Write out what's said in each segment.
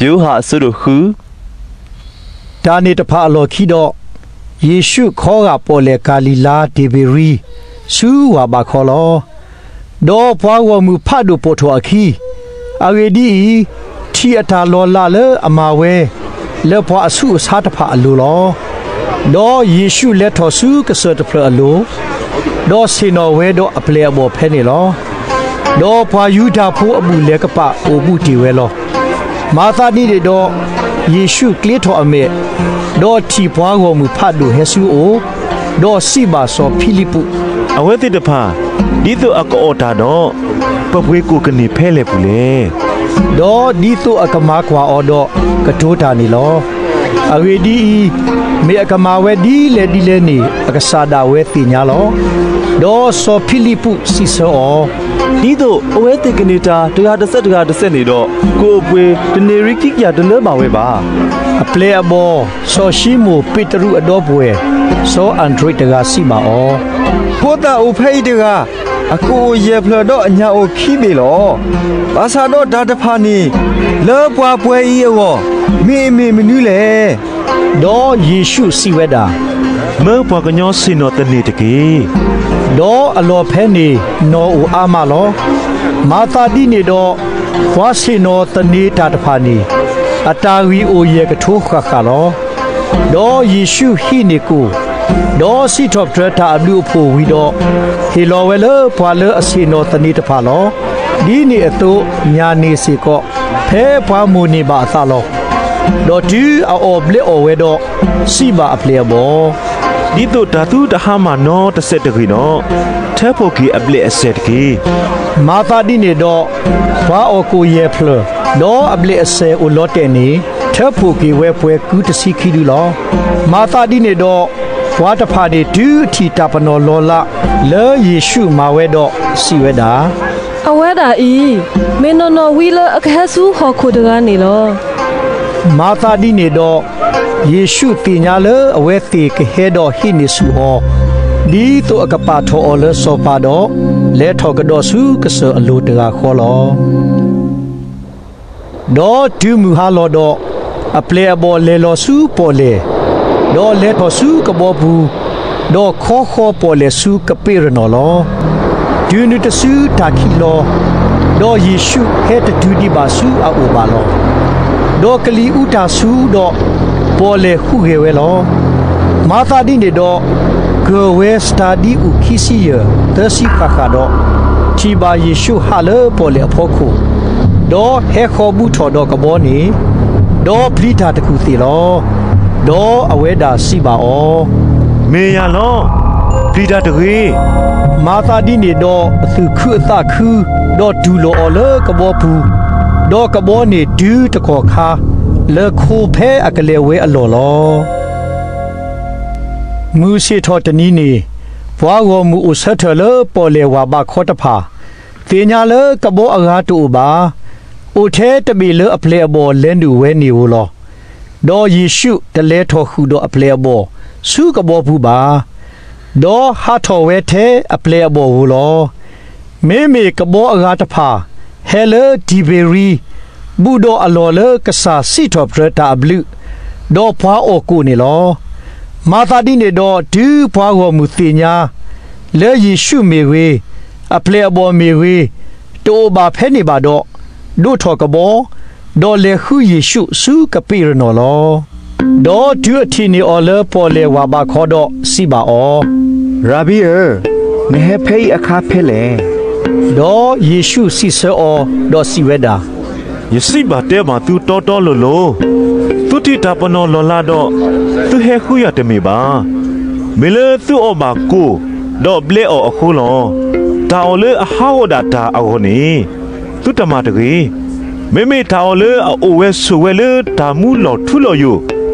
ယိၤဟၣ်အဆၢဒိၣ်ဃု တၢ်န့ၣ်တဖၣ်အလီၢ်ခံဒီး, ယ့ၣ်ရှူးခီဂာ်ပီၣ်လဲၣ်ကၤလံၤလါတ့ၤဘ့ရံ ဆူဝၣ်ဘးခီလီၤ. ဒီးပှၤဂီၢ်မုၢ်ဖးဒိၣ်ပိာ်ထီၣ်အခံ, အဂ့ၢ်ဒ်အံၤ, ထံၣ်အတၢ်လီၤလးလၢအမၤဝဲ လၢပှၤအဆူးအဆါတဖၣ်အလိၤလီၤ. ဒီးယ့ၣ်ရှူးလဲၤထီၣ်ဆူကစၢၢ်တဖျၢၣ်အလိၤ, ဒီးဆ့ၣ်နီၤဝဲဒီးအပျဲၢ်အဘီၣ်ဖဲန့ၣ်လီၤ. ဒီးပှၤယူဒၤဖိအဘူၣ်လဲၤကပာ်အိၣ်ဘူးတ့ၢ်ဝဲလီၤ. မၤသးဒ်န့ၣ်ဒီး, ယ့ၣ်ရှူးကျ့ထီၣ်အမဲာ်, ဒီးထံၣ်ပှၤဂီၢ်မုၢ်ဖးဒိၣ်ဟဲဆူအအိၣ်, ဒီးစံးဘၣ်စီၤဖံလံးပူး, အဝဲသ့ၣ်တဖၣ်, ဒ်သိးအကအီၣ်တၢ်ဒီး, ပပှ့ၤကိၣ်ကန့ၢ်ဖဲလဲၣ်ပူၤလဲၣ်. ဒီးဒ်သိးအကမၤကွၢ်အီၤဒီးကတိၤတၢ်န့ၣ်လီၤ. အဂ့ၢ်ဒ်အံၤ, မ့ၢ်အကမၤဝဲဒ်လဲၣ်ဒ်လဲၣ်န့ၣ် အကစၢ်ဒၣ်ဝဲသ့ၣ်ညါလီၤ. ဒီးစီၤဖံလံးပူးစံးဆၢအီၤ, ဒ်သိးအဝဲသ့ၣ်ကန့ၢ်တၢ်တဂၤတစဲးတဂၤတစဲးန့ၣ်ဒီး, ကအိၣ်ပှဲၤတနံၤရံၣ်ခံကယၤတလၢဘၣ်ဝဲဘၣ်. အပျဲၢ်အဘီၣ်, စီၤၡံမိၣ်ပ့းတရူးအဒီပုၢ်ဝဲၢ်, စီၤအၤဒြ့းတဂၤစံးဘၣ်အီၤ, ဖိသၣ်အိၣ်ဖဲအံၤတဂၤ, အကအိၣ်ယဲၢ်ဖျၢၣ်ဒီးအညၣ်အိၣ်ခံဘ့ၣ်လီၤ. ဘၣ်ဆၣ်ဒီးတၢ်တဖၣ်န့ၣ်, လၢပှၤပှဲၤအံၤအဂီၢ်, မ့ၢ်အမ့ၢ်မနုၤလဲၣ်. ဒီးယ့ၣ်ရှူးစံးဝဲဒၣ်, မၢပှၤကညီဆ့ၣ်နီၤသန့ၤတက့ၢ်. ဒီးအလီၢ်ဖဲန့ၣ်နီၢ်အိၣ်အါမးလီၤ. မၤသးဒ်န့ၣ်ဒီး, ပှၤဆ့ၣ်နီၤသန့ၤတၢ်တဖၣ်န့ၣ်, အတၢ်ဂံၢ်အိၣ်ယဲၢ်ကထိဃၣ်ဃၣ်လီၤ. ဒီးယ့ၣ်ရှူးဟံးန့ၢ်ကိၣ်, ဒီးစံးထီၣ်ပတြၢၤတၢ်အဘျုးအဖှိၣ်ဝံၤဒီး, ဟ့ၣ်လီၤဝဲလၢပှၤလၢအဆ့ၣ်နီၤသန့ၤတဖၣ်လီၤ. ဒ်န့ၣ်အသိးညၣ်န့ၢ်စ့ၢ်ကီး, ဖဲပှၤမိၣ်န့ၢ်ဘၣ်အသးလီၤ. ဒီးတုၤအအီၣ်ဘျဲးအီၣ်ဝဲဒီး, စံးဘၣ်အပျဲၢ်အဘီၣ်, ဒ်သိးတၢ်သူတဟါမၢ်နီတစဲးတဂ့ၤဒီး, ထၢဖှိၣ်က့ၤအဘျဲၣ်အစဲၤတက့ၢ်. မၤသးဒ်န့ၣ်ဒီး, ပှၤအီၣ်ကိၣ်ယဲၢ်ဖျၢၣ်, ဒီးအဘျဲၣ်အစဲၤအိၣ်လီၤတဲာ်န့ၣ်, ထၢဖှိၣ်က့ၤဝဲပှဲၤကုတဆံခံဒုလီၤ. မၤသးဒ်န့ၣ်ဒီး, ပှၤတဖၣ်န့ၣ်တုၤအထံၣ်တၢ်ပနီၣ်လီၤလး, လၢယ့ၣ်ရှူးမၤဝဲဒီးစံးဝဲဒၣ်, အဝဲဒၣ်အံၤ, မ့ၢ်နီၢ်နီၢ်ဝံလၢအကဟဲဆူဟီၣ်ခိၣ်တဂၤန့ၣ်လီၤ. မၤသးဒ်န့ၣ်ဒီး, ယ့ၣ်ရှူးသ့ၣ်ညါလၢအဝဲသ့ၣ်ကဟဲဒီးဟံးန့ၢ်ဆူၣ်အီၤ, ဒ်သိးအကပာ်ထီၣ်အီၤလၢစီၤပၤဒီး, လဲၤထီၣ်ကဒီးဆူကစၢၢ်အလိၤတဂၤဃီလီၤ. ဒီးတုၤမုၢ်ဟါလီၤဒီး, အပျဲၢ်အဘီၣ်လဲၤလီၤဆူပီၣ်လဲၣ်, ဒီးလဲၤထီၣ်ဆူကဘီပူၤ, ဒီးခီဃီၤပီၣ်လဲၣ်ဆူကပ့းရနီၣ်လီၤ. တုၤနုၤတစုတၢ်ခံးလီၤ, ဒီးယ့ၣ်ရှူးဟဲတတုၤဒံးဘၣ်ဆူအအိၣ်ဘၣ်လီၤ. ဒီးကလံၤအူတၢ်ဆူဒီး, ပီၣ်လဲၣ်ဃုဂဲၤဝဲလီၤ. မၤသးဒ်န့ၣ်ဒီး, ကၢၢ်ဝဲစတၤဒံအူၣ်ခံဆံယဲၢ်သၢဆံဃၣ်ဃၣ်ဒီး, ထံၣ်ဘၣ်ယ့ၣ်ရှူးဟးလၢပီၣ်လဲၣ်အဖီခိၣ်, ဒီးဟဲဃီၤဘူးထီၣ်ဒီးကဘီန့ၣ်, ဒီးပျံၤတၢ်တကူၣ်သ့ၣ်လီၤ. ဒီးအဝဲဒၣ်စံးဘၣ်အီၤ, မ့ၢ်ယၤလီၤ, ပျံၤတၢ်တဂ့ၤ. မၤသးဒ်န့ၣ်ဒီး, သူၣ်ခုအသးခု, ဒီးတူၢ်လိာ်အီၤလၢကဘီပူၤ, ဒီးကဘီန့ၣ်တုၤတကီၢ်ခါ, လၢခိဖဲအကလဲၤဝဲအလီၢ်လီၤ. မုၢ်ဆ့ၣ်ထီၣ်တနံၤန့ၣ်, ပှၤဂီၢ်မုၢ်အိၣ်ဆၢထၢၣ်လၢပီၣ်လဲၣ်ဝၣ်ဘးခီတဖၣ်, သ့ၣ်ညါလၢကဘီအဂၤတအိၣ်ဘၣ်, အိၣ်ထဲတဘ့ၣ်လၢအပျဲၢ်အဘီၣ်လဲၤနုာ်ဝဲန့ၣ်ဧိၤလီၤ. ဒီးယ့ၣ်ရှူးတလဲၤထီၣ်ဃုာ်ဒီးအပျဲၢ်အဘီၣ်ဆူကဘီပူၤဘၣ်, ဒီးဟးထီၣ်ဝဲထဲအပျဲၢ်အဘီၣ်ဧိၤလီၤ. မ့မ့ၢ်ကဘီအဂၤတဖၣ်ဟဲလၢတံၤဘ့ၤရံ, ဘူးဒီးအလီၢ်လၢကစၢ်စံးထီၣ်ပတြၢၤတၢ်အဘျုး, ဒီးပှၤအီၣ်ကိၣ်န့ၣ်လီၤ. မၤသးဒ်န့ၣ်ဒီးတုၤပှၤဂီၢ်မုၢ်သ့ၣ်ညါ, လၢယ့ၣ်ရှူးမ့ၢ်ဂ့ၤ, အပျဲၢ်အဘီၣ်မ့ၢ်ဂ့ၤ, တအိၣ်ဘၣ်ဖဲန့ၣ်ဘၣ်ဒီး, ဒိးထီၣ်ကဘီ, ဒီးလဲၤဃုယ့ၣ်ရှူးဆူကပ့းရနီၣ်လီၤ. ဒီးတုၤအထံၣ်န့ၢ်အီၤလၢပီၣ်လဲၣ်ဝၣ်ဘးခီဒီးစံးဘၣ်အီၤ, ရၤဘံဧၢ, နဟဲဖဲအံၤအခါဖဲလဲၣ်. ဒီးယ့ၣ်ရှူးစံးဆၢအီၤဒီးစံးဝဲဒၣ်, ယစံးဘၣ်တဲဘၣ်သုတီတီလိၤလိၤ, သုထံၣ်တၢ်ပနီၣ်လီၤလးဒီး, သုဟဲဃုယၤတမ့ၢ်ဘၣ်. မ့ၢ်လၢသုအီၣ်ဘၣ်ကိၣ်, ဒီးဘျဲးအီၣ်အဃိလီၤ. တၢ်အီၣ်လၢအဟးဂီၤဒၣ်တၢ်အဂီၢ်န့ၣ်, သုတမၤတဂ့ၤ. မ့မ့ၢ်တၢ်အီၣ်လၢအအိၣ်ဝဲဆိးဝဲလၢတၢ်မူလီၤထူလီၤယိာ်,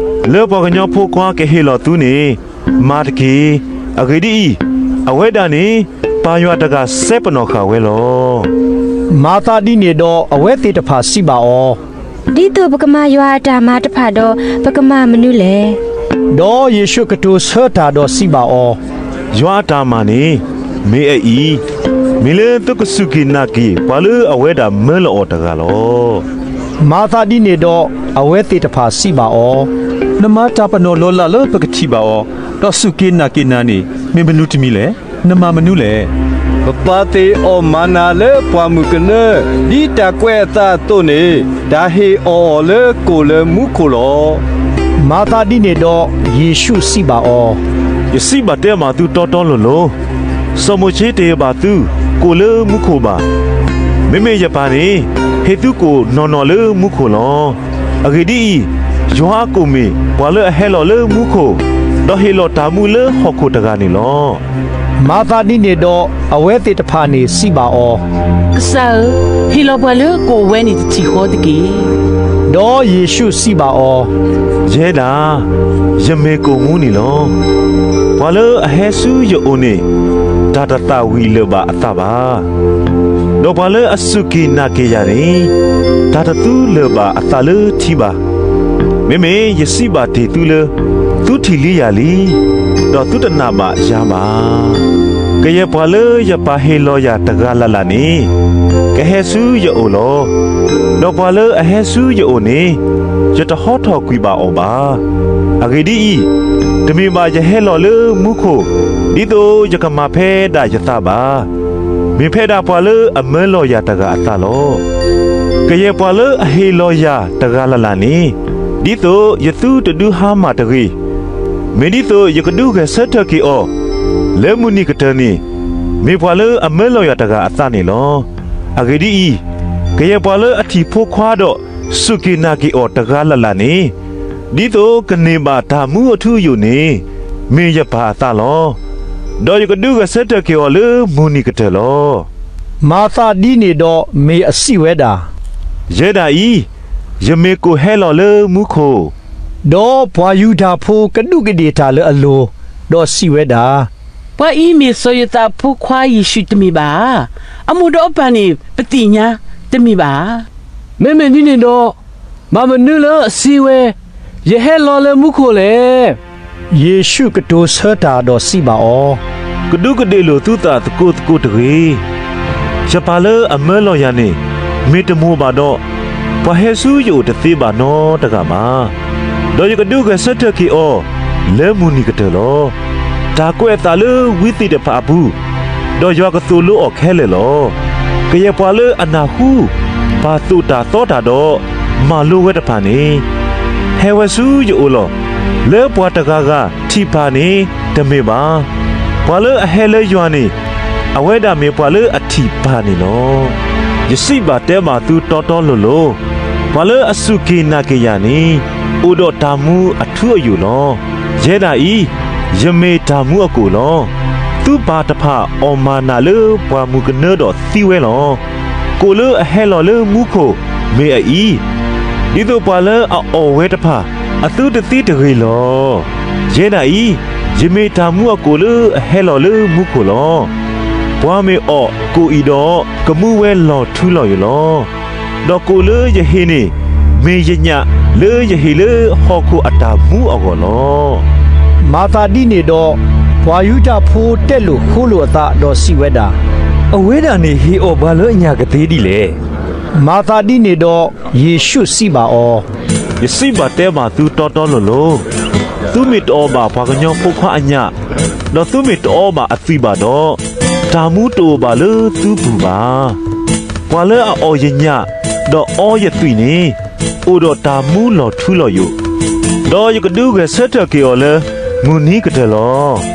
လၢပှၤကညီဖိခွါကဟ့ၣ်လီၤသုန့ၣ်, မၤတက့ၢ်. အဂ့ၢ်ဒ်အံၤ, အဝဲဒၣ်န့ၣ်, ပၢ်ယွၤတဂၤစဲပနီၣ်ဃာ်ဝဲလီၤ. မၤသးဒ်န့ၣ်ဒီးအဝဲသ့ၣ်တဖၣ်စံးဘၣ်အီၤ, ဒ်သိးပကမၤယွၤအတၢ်မၤတဖၣ်ဒီး, ပကမၤမနုၤလဲၣ်. ဒီးယ့ၣ်ရှူးကတိၤဆၢတၢ်ဒီးစံးဘၣ်အီၤ, ယွၤအတၢ်မၤန့ၣ်, မ့ၢ်အအံၤ, မ့ၢ်လၢသုကစူၢ်က့ၤနာ်က့ၤပှၤလၢအဝဲဒၣ်မၢလီၤအီၤတဂၤလီၤ. မၤသးဒ်န့ၣ်ဒီး အဝဲသ့ၣ်တဖၣ်စံးဘၣ်အီၤ, နမၤတၢ်ပနီၣ်လီၤလးလၢပကထံၣ်ဘၣ်အီၤ, ဒီးစူၢ်က့ၤနာ်က့ၤနၤန့ၣ် မ့ၢ်မနုၤတမံၤလဲၣ်. နမၤမနုၤလဲၣ်. ပပၢ်သ့ၣ်အီၣ်မၤနၤလၢပှၢ်မုၢ်ကနၢ, ဒ်တၢ်ကွဲးအသးအသိးန့ၣ်, တၢ်ဟ့ၣ်အီၣ်အီၤလၢကိၣ်လၢမူခိၣ်လီၤ. မၤသးဒ်န့ၣ်ဒီး ယ့ၣ်ၡူးစံးဘၣ်အီၤ, ယစံးဘၣ်တဲဘၣ်သုတီတီလိၤလိၤ, စီၤမိၤၡ့တဟ့ၣ်ဘၣ်သု ကိၣ်လၢမူခိၣ်ဘၣ်. မ့မ့ၢ်ယပၢ်န့ၣ် ဟ့ၣ်သုကိၣ်နီၢ်နီၢ်လၢမူခိၣ်လီၤ. အဂ့ၢ်ဒ်အံၤ, ယွၤအကိၣ်မ့ၢ်ပှၤလၢအဟဲလီၤလၢမူခိၣ်, ဒီးဟ့ၣ်လီၤတၢ်မူလၢဟီၣ်ခိၣ်တဂၤန့ၣ်လီၤ. မၤသးဒ်န့ၣ်ဒီး အဝဲသ့ၣ်တဖၣ်န့ၣ်စံးဘၣ်အီၤ, ကစၢ်ဧၢ, ဟ့ၣ်လီၤပှၤလၢကိၣ်အဝဲန့ၣ်တထံၣ်ဃီတက့ၢ်. ဒီးယ့ၣ်ၡူးစံးဘၣ်အီၤ, ယဲဒၣ်, ယမ့ၢ်ကိၣ်မူန့ၣ်လီၤ. ပှၤလၢအဟဲဆူယအိၣ်န့ၣ်, တၢ်တသၣ်ဝံၤလၢာ်ဘၣ်အသးဘၣ်. ဒီးပှၤလၢအစူၢ်က့ၤနာ်က့ၤယၤန့ၣ်, တၢ်တသူလၢာ်ဘၣ်အသးလၢထံဘၣ်. မ့မ့ၢ်ယစံးဘၣ်တ့ၢ်သုလၢ သုထံၣ်လံယၤလံ, ဒီးသုတနာ်ဘၣ်ယၤဘၣ်. ကယဲၢ်ပှၤလၢယပၢ်ဟ့ၣ်လီၤယၤတဂၤလၢ်လၢ်န့ၣ်, ကဟဲဆူယအိၣ်လီၤ. ဒီးပှၤလၢအဟဲဆူယအိၣ်န့ၣ်, ယတဟီထီၣ်ကွံာ်ဘၣ်အီၤဘၣ်. အဂ့ၢ်ဒ်အံၤ, တမ့ၢ်ဘၣ်ယဟဲလီၤလၢမူခိၣ် ဒ်သိးယကမၤဖဲဒၣ်ယသးဘၣ်. မ့ၢ်ဖဲဒၣ်ပှၤလၢအမၢလီၤယၤတဂၤအသးလီၤ. ကယဲၢ်ပှၤလၢအဟ့ၣ်လီၤယၤတဂၤလၢ်လၢ်န့ၣ်, ဒ်သိးယသုတဒုးဟါမၢ်တဂ့ၤ, မ့ၢ်ဒ်သိးယကဒုးဂဲၤဆၢထၢၣ်က့ၤအီၤ လၢမုၢ်နံၤကတၢၢ်န့ၣ်, မ့ၢ်ပှၤလၢအမၢလီၤယၤတဂၤအသးန့ၣ်လီၤ. အဂ့ၢ်ဒ်အံၤ, ကယဲၢ်ပှၤလၢအထံၣ်ဖိခွါဒီးစူၢ်က့ၤနာ်က့ၤအီၤတဂၤလၢ်လၢ်န့ၣ်, ဒ်သိးကန့ၢ်ဘၣ်တၢ်မူအထူအယိာ်န့ၣ်, မ့ၢ်ယပၢ်အသးလီၤ. ဒီးယကဒုးဂဲၤဆၢထၢၣ်က့ၤအီၤလၢမုၢ်နံၤကတၢၢ်လီၤ. မၤသးဒ်န့ၣ်ဒီးမ့ၢ်အစံးဝဲဒၣ်, ယဲဒၣ်အံၤ, ယမ့ၢ်ကိၣ်ဟဲလီၤလၢမူခိၣ်. ဒီးပှၤယူဒၤဖိကဒူးကဒ့ၣ်တၢ်လၢအလိၤ, ဒီးစံးဝဲဒၣ်, ပှၤအံၤမ့ၢ်စီၤယိၤသးအဖိခွါယ့ၣ်ၡူးတမ့ၢ်ဘၣ်ဧါ. အမိၢ်ဒီးအပၢ်န့ၣ် ပသ့ၣ်ညါတမ့ၢ်ဘၣ်ဧါ. မ့မ့ၢ်ဒ်န့ၣ်ဒီး, မၤမနုၤလၢအစံးဝဲ, ယဟဲလီၤလၢမူခိၣ်လဲၣ်. ယ့ၣ်ၡူးကတိၤဆၢတၢ်ဒီးစံးဘၣ်အီၤ, ကဒူးကဒ့ၣ်လိာ်သုသးသကိးသကိးတဂ့ၤ. ယပၢ်လၢအမၢလီၤယၤန့ၣ်, မ့ၢ်တမိၢ်ဘၣ်ဒီး, ပှၤဟဲဆူယအိၣ်တသ့ဘၣ်နီတဂၤဘၣ်. ဒီးယကဒုးဂဲၤဆၢထၢၣ်က့ၤအီၤ လၢမုၢ်နံၤကတၢၢ်လီၤ. တၢ်ကွဲးအသးလၢဝံသ့ၣ်တဖၣ်အပူၤ, ဒီးယွၤကသိၣ်လိအီၤခဲလၢာ်လီၤ. ကယဲၢ်ပှၤလၢအနၢ်ဟူ ပာ်သိၣ်တၢ်သီတၢ်ဒီး မၤလိဝဲတဖၣ်န့ၣ်, ဟဲဝဲဆူယအိၣ်လီၤ. လၢပှၤတဂၤဂၤထံၣ်ပၢ်န့ၣ်တမ့ၢ်ဘၣ်. ပှၤလၢအဟဲလၢယွၤန့ၣ်, အဝဲဒၣ်မ့ၢ်ပှၤလၢအထံၣ်ပၢ်န့ၣ်လီၤ. ယစံးဘၣ်တဲဘၣ်သုတီတီလိၤလိၤ, ပှၤလၢအစူၢ်က့ၤနာ်က့ၤယၤန့ၣ်, အိၣ်ဒီးတၢ်မူအထူအယိာ်လီၤ. ယဲဒၣ်အံၤ, ယမ့ၢ်တၢ်မူအကိၣ်လီၤ. သုပၢ်တဖၣ်အီၣ်မၤနးလၢပှၢ်မုၢ်ကနၢဒီးသံဝဲလီၤ. ကိၣ်လၢအဟဲလီၤလၢမူခိၣ်မ့ၢ်အအံၤ, ဒ်သိးပှၤလၢအအီၣ်ဝဲတဖၣ် အသုတသံတဂ့ၤလီၤ. ယဲဒၣ်အံၤ, ယမ့ၢ်တၢ်မူအကိၣ်လၢအဟဲလီၤလၢမူခိၣ်လီၤ. ပှၤမ့ၢ်အီၣ်ကိၣ်အံၤဒီး, ကမူဝဲလီၤထူလီၤယိာ်လီၤ. ဒီးကိၣ်လၢယဟ့ၣ်န့ၣ်, မ့ၢ်ယညၣ်လၢယဟ့ၣ်လၢဟီၣ်ခိၣ်အတၢ်မူအဂီၢ်လီၤ. မၤသးဒ်န့ၣ်ဒီး, ပှၤယူဒၤဖိတဲလိာ်ဃိလိာ်အသးဒီးစံးဝဲဒၣ်, အဝဲဒၣ်န့ၣ်ဟ့ၣ်အီၣ်ပှၤလၢအညၣ်ကသ့ဒ်လဲၣ်. မၤသးဒ်န့ၣ်ဒီး, ယ့ၣ်ၡူးစံးဘၣ်အီၤ, ယစံးဘၣ်တဲဘၣ်သုတီတီလိၤလိၤ, သုမ့ၢ်တအီၣ်ဘၣ်ပှၤကညီဖိခွါအညၣ်, ဒီးသုမ့ၢ်တအီဘၣ်အသွံၣ်ဘၣ်ဒီး, တၢ်မူတအိၣ်ဘၣ်လၢသုပူၤဘၣ်. ပှၤလၢအအီၣ်ယညၣ်, ဒီးအီယသွံၣ်န့ၣ်, အိၣ်ဒီးတၢ်မူလီၤထူလီၤယိာ်, ဒီးယကဒုးဂဲၤဆၢထၢၣ်က့ၤအီၤလၢမုၢ်နံၤကတၢၢ်လီၤ.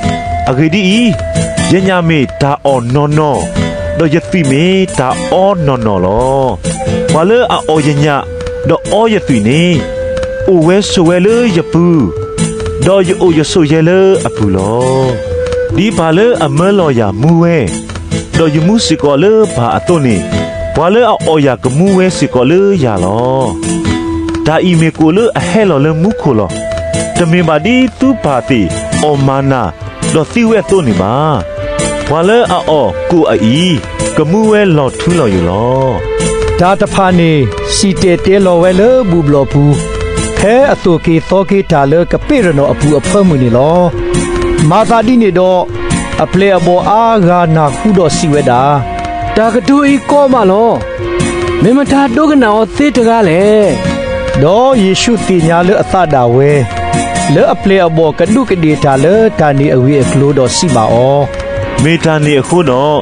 အဂ့ၢ်ဒ်အံၤ, ယညၣ်မ့ၢ်တၢ်အီၣ်နီၢ်နီၢ်, ဒီးယသွံၣ်မ့ၢ်တၢ်အီနီၢ်နီၢ်လီၤ. ပှၤလၢအအီၣ်ယညၣ်, ဒီးအီယသွံၣ်န့ၣ်, အိၣ်ဝဲဆိးဝဲလၢယပူၤ, ဒီးယအိၣ်ယဆိးယဲလၢအပူၤလီၤ. ဒ်ပၢ်လၢအမၢလီၤယၤမူဝဲ, ဒီးယမူစ့ၢ်ကီးလၢပၢ်အသိးန့ၣ်, ပှၤလၢအအီၣ်ယၤကမူဝဲစ့ၢ်ကီးလၢယၤလီၤ. တၢ်အံၤမ့ၢ်ကိၣ်လၢအဟဲလီၤလၢမူခိၣ်လီၤ. တမ့ၢ်ဘၣ်ဒ်သုပၢ်သ့ၣ်အီၣ်မၤနး, ဒီးသံဝဲအသိးန့ၣ်ဘၣ်. ပှၤလၢအအီၣ်ကိၣ်အအံၤ, ကမူဝဲလီၤထူလီၤယိာ်လီၤ. တၢ်တဖၣ်န့ၣ်စံၣ်တဲၤတဲလီၤဝဲလၢဘူၣ်ဘျီၣ်ပူၤ, ဖဲအသိၣ်က့ၤသီက့ၤတၢ်လၢကပ့းရနီၣ်အပူၤအဖၢမုၢ်န့ၣ်လီၤ. မၤသးဒ်န့ၣ်ဒီး, အပျဲၢ်အဘီၣ်အါဂၤနၢ်ဟူဒီးစံးဝဲဒၣ်, တၢ်ကတိၤအံၤကီမးလီၤ. မ့ၢ်မတၤဒိကနၣ်အီၤသ့တဂၤလဲၣ်. ဒီးယ့ၣ်ၡူးသ့ၣ်ညါလၢအသးဒၣ်ဝဲ, လၢအပျဲၢ်အဘီၣ်ကဒူးကဒ့ၣ်တၢ်လၢတၢ်န့ၣ်အဂ့ၢ်အကျိၤဒီးစံးဘၣ်အီၤ, မ့ၢ်တၢ်န့ၣ်အဃိဒီး,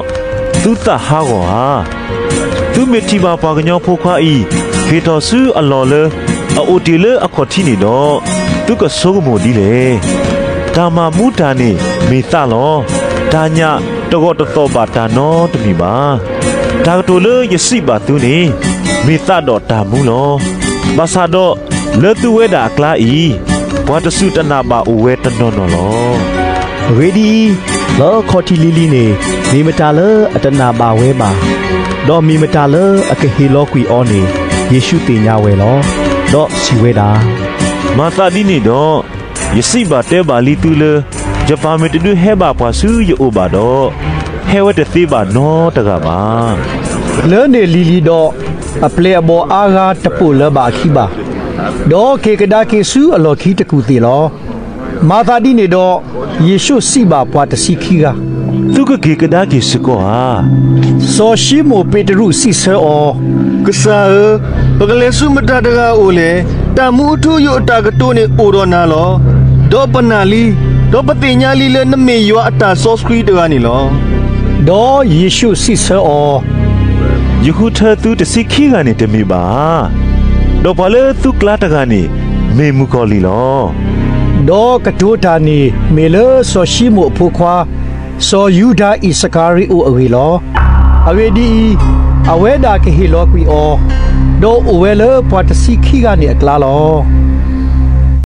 သုသးဟးဂီၤဧါ. သုမ့ၢ်ထံၣ်ဘၣ်ပှၤကညီဖိခွါအံၤ ဟ့ၣ်ထီၣ်ဆူအလီၢ်လၢအအိၣ်တ့ၢ်လၢအခီၣ်ထံးန့ၣ်ဒီး, သုကဆိကမိၣ်ဒ်လဲၣ်. တၢ်မၤမူတၢ်န့ၣ်မ့ၢ်သးလီၤ. တၢ်ညၣ်တဂီၢ်တသီၣ်ဘၣ်တၢ်နီတမံၤဘၣ်. တၢ်ကတိၤလၢယစံးဘၣ်သုန့ၣ်, မ့ၢ်သးဒီးတၢ်မူလီၤ. ဘၣ်ဆၣ်ဒီးလၢသုဝဲဒၣ်အကျါအံၤ, ပှၤတစူၢ်တနာ်ဘၣ်အိၣ်ဝဲတနီၤနီၤလီၤ. အဂ့ၢ်ဒ်အံၤ, လၢအခီၣ်ထံးလံၤလံၤန့ၣ်, မ့ၢ်မတၤလၢအတနာ်ဘၣ်ဝဲဘၣ်, ဒီးမ့ၢ်မတၤလၢအကဟ့ၣ်လီၤကွံာ်အီၤန့ၣ်, ယ့ၣ်ၡူးသ့ၣ်ညါဝဲလီၤ. ဒီးစံးဝဲဒၣ်, မၤသးဒ်န့ၣ်ဒီး, ယစံးဘၣ်တဲဘၣ်လံသုလၢ, ယပၢ်မ့ၢ်တဒုးဟဲဘၣ်ပှၤဆူယအိၣ်ဘၣ်ဒီး, ဟဲဝဲတသ့ဘၣ်နီတဂၤဘၣ်. လၢန့ၣ်လံၤလံၤဒီး, အပျဲၢ်အဘီၣ်အါဂၤတပိာ်လၢၤဘၣ်အခံဘၣ်, ဒီးက့ၤကဒါက့ၤဆူအလီၢ်ခံတကူၣ်သ့ၣ်လီၤ. မၤသးဒ်န့ၣ်ဒီး, ယ့ၣ်ၡူးစံးဘၣ်ပှၤတဆံခံဂၤ, သုကက့ၤကဒါက့ၤစ့ၢ်ကီးဧါ. စီၤၡံမိၣ်ပ့းတရူးစံးဆၢအီၤ, ကစၢ်ဧၢ, ပကလဲၤဆူမတၤတဂၤအအိၣ်လဲၣ်. တၢ်မူအထူအယိာ်အတၢ်ကတိၤန့ၣ်အိၣ်ဒီးနၤလီၤ. ဒီးပနာ်လံ, ဒီးပသ့ၣ်ညါလံလၢနမ့ၢ်ယွၤအတၢ်စီဆှံတဂၤန့ၣ်လီၤ. ဒီးယ့ၣ်ၡူးစံးဆၢအီၤ, ယဃုထၢသုတဆံခံဂၤန့ၣ်တမ့ၢ်ဘၣ်ဧါ. ဒီးပှၤလၢသုကျါတဂၤန့ၣ်, မ့ၢ်မုၣ်ကီၤလံၢ်လီၤ. ဒီးကတိၤတၢ်န့ၣ်မ့ၢ်လၢစီၤၡံမိၣ်အဖိခွါ, စီၤယူဒၤအံၣ်စကၤရံၤအိၣ်အဂ့ၢ်လီၤ. အဂ့ၢ်ဒ်အံၤ, အဝဲဒၣ်ကဟ့ၣ်လီၤကွံာ်အီၤ, ဒီးအိၣ်ဝဲလၢပှၤတဆံခံဂၤန့ၣ်အကျါလီၤ.